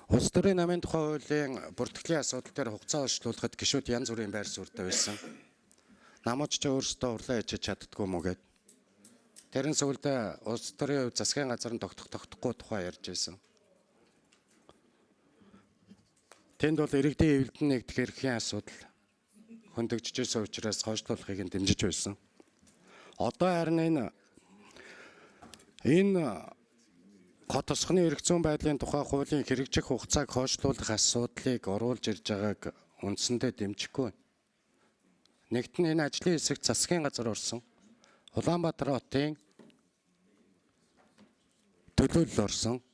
Улс төрийн намын тухай хуулийн бүртгэлийн асуудал дээр хугацаа хойшлуулахад гишүүд янз бүрийн байр суурьтай байсан. Намууд ч өөрсдөө хурлаа хийж чаддгүй юм уу гэд. Тэрэн сүүлдээ улс төрийн хувь засгийн газар нь тогтох тогтохгүй тухай ярьж байсан. Тэнд бол иргэдийн эвлэлдэн нэгдэх эрхийн асуудал хөндөгдөж учраас хойшлуулахыг нь дэмжиж байсан. Одоо харин энэ хот тосгоны эрх зүйн байдлын тухай хуулийн хэрэгжих хугацааг хойшлуулах асуудлыг оруулж ирж байгааг үндсэндээ дэмжихгүй. Нэгт нь энэ ажлын хэсэгт засгийн газар орсон. Улаанбаатар хотын төлөөлөл орсон.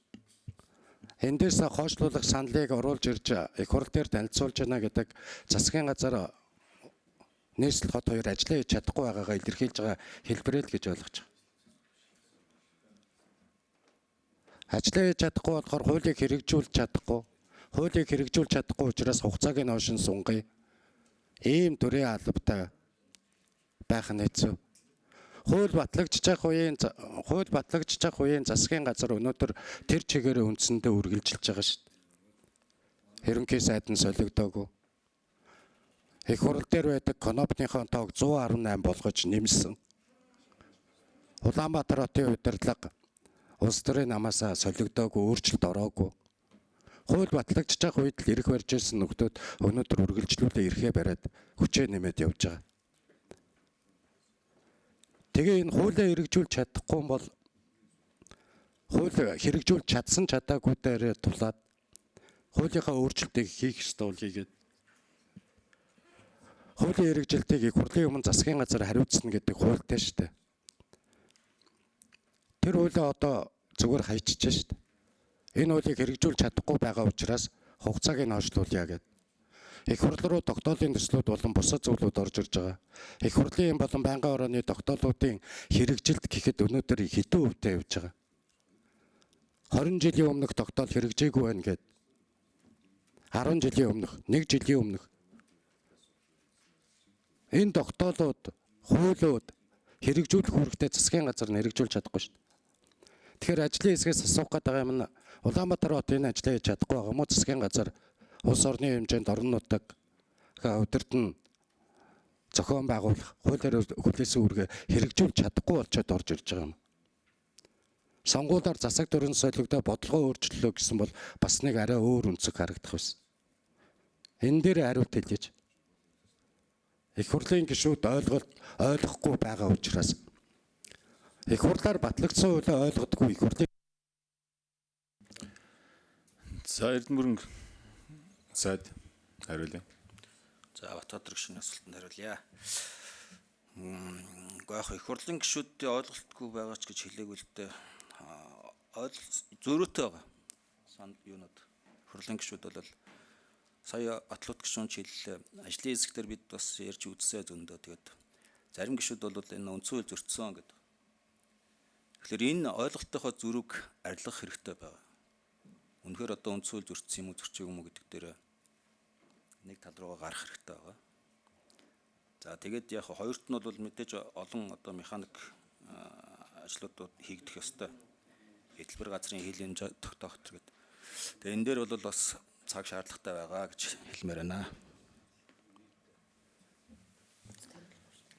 Эндээс хойшлуулах саналыг оруулж ирж их хурл дээр танилцуулж байна гэдэг засгийн газар нийслэл хот хоёр ажиллаа хийж чадахгүй байгаагаа илэрхийлж байгаа хэлбэрээ л гэж ойлгож байгаа. Ажлаа хийж чадахгүй болохоор хуулийг хэрэгжүүлж чадахгүй. Хуулийг хэрэгжүүлж чадахгүй учраас хугацааг нь хойшин сунгая. Ийм төрийн албатай байх нь хэцүү. Хууль батлагдчих үеийн засгийн газар өнөөдөр тэр чигээрээ үндсэндээ үргэлжилж байгаа шүү дээ. Ерөнхий сайд нь солигдоогүй. Их хурл дээр байдаг конопныхон тоог 118 болгож нэмсэн. Улаанбаатар хотын удирдлага улс төрийн намаасаа солигдоогүй, өөрчлөлт ороогүй. Хууль батлагдчих үед л эрх барьж ирсэн нөхдөөд өнөөдөр үргэлжлүүлээ эрхээ бариад хүчээ нэмээд явж байгаа. Тэгээ энэ хуулиа хэрэгжүүлж чадахгүй бол хууль хэрэгжүүлж чадсан чадаагүй дээрээ тулаад хуулийнхаа өөрчлөлтийг хийх ёстой бол хийгээд хуулийн хэрэгжилтийг их хурлын өмнө засгийн газар хариуцна гэдэг хуультай шүү дээ. Тэр хуулиа одоо зүгээр хайчиж шүү дээ. Энэ хуулийг хэрэгжүүлж чадахгүй байгаа учраас хугацааг нь хойшлуулъя гэдэг. Их хурл руу тогтоолын төслүүд болон бусад зүйлүүд орж ирж байгаа. Их хурлын болон байнгын орооны тогтоолуудын хэрэгжилт гэхэд өнөөдөр хэдэн өвтэй явж байгаа. 20 жилийн өмнөх тогтоол хэрэгжээгүй байна гэд. 10 жилийн өмнөх, 1 жилийн өмнөх. Энэ тогтоолууд, хуулиуд хэрэгжүүлэх үүрэгтэй засгийн газар нь хэрэгжүүлж чадахгүй шүү дээ. Тэгэхээр ажлын хэсгээс асуух гээд байгаа юм нь Улаанбаатар хот энэ ажлаа хийж чадахгүй байгаа юм уу? Засгийн газар улс орны хэмжээнд орон нутаг удирдан зохион байгуулах хуулиар хүлээсэн үүргээ хэрэгжүүлж чадахгүй болчоод орж ирж байгаа юм. Сонгуулиар засаг дүрэн солигдоо бодлогоо өөрчлөлөө гэсэн бол бас нэг арай өөр өнцөг харагдах байсан. Энэ дээр хариулт хэлье. Их хурлын гишүүд ойлгохгүй байгаа учраас их хурлаар батлагдсан хуулиа ойлгодгүй их хурлын. За Эрдэнэ мөрөн сайд хариулъя. За Батбаатар гишүүний асуултанд хариулъя. Гэхдээ яг их хурлын гишүүдийн ойлголтгүй байгаа ч гэж хэлээгүй л дээ. Зөрүүтэй байгаа. Санд юунод их хурлын гишүүд бол сая Атлут гишүүн ч хэллээ. Ажлын хэсгээр бид бас ярьж үзсээ зөндөө. Тэгээд зарим гишүүд бол энэ үндсэн хууль зөрчсөн гэдэг. Тэгэхээр энэ ойлголтынхоо зөрүүг арилгах хэрэгтэй байгаа. Үнэхээр одоо үндсэн хууль зөрчсөн юм уу зөрчөөгүй юм уу гэдэг дээр нэг тал руугаа гарах хэрэгтэй байгаа. За тэгээд яг хоёрт нь бол мэдээж олон одоо механик ажлууд хийгдэх ёстой. Хөтөлбөр газрын хил хэмжээ тогтоох гэдэг. Тэгээд энэ дээр бол бас цаг шаардлагатай байгаа гэж хэлмээр байна.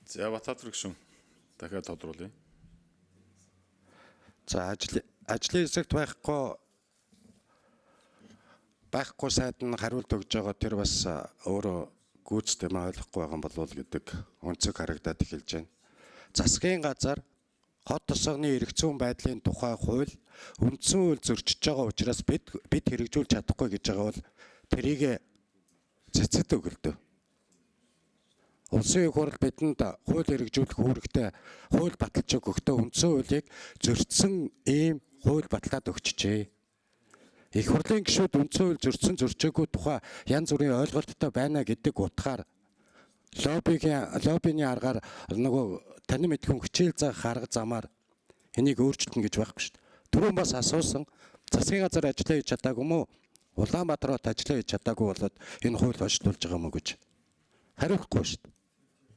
За Батбаатар гишүүн дахиад тодруулъя. За ажлын хэсэгт байхгүй сайд нь хариулт өгж байгаа тэр бас өөрөө гүйцэтгэх юм ойлгохгүй байгаа юм болов уу гэдэг өнцөг харагдаад эхэлж байна. Засгийн газар хот тосгоны эрх зүйн байдлын тухай хууль үндсэн хууль зөрчиж байгаа учраас бид хэрэгжүүлж чадахгүй гэж байгаа бол тэрийг цэцэд өгөлдөө. Улсын их хурл бидэнд хууль хэрэгжүүлэх үүрэгтэй хууль баталж өгөхдөө үндсэн хуулийг зөрчсөн ийм хууль батлаад өгчжээ. Их хурлын гишүүд үндсэн хууль зөрчсөн зөрчөөгүй тухай янз бүрийн ойлголттой байна гэдэг утгаар лоббигийн аргаар нөгөө танин мэдхүн хичээл заах арга замаар энийг өөрчилнө гэж байхгүй шүү дээ. Түрүүн бас асуусан засгийн газар ажиллаа хийж чадаагүй юм уу? Улаанбаатар хот ажиллаа хийж чадаагүй болоод энэ хууль хойшлуулж байгаа юм уу гэж хариулахгүй шүү дээ.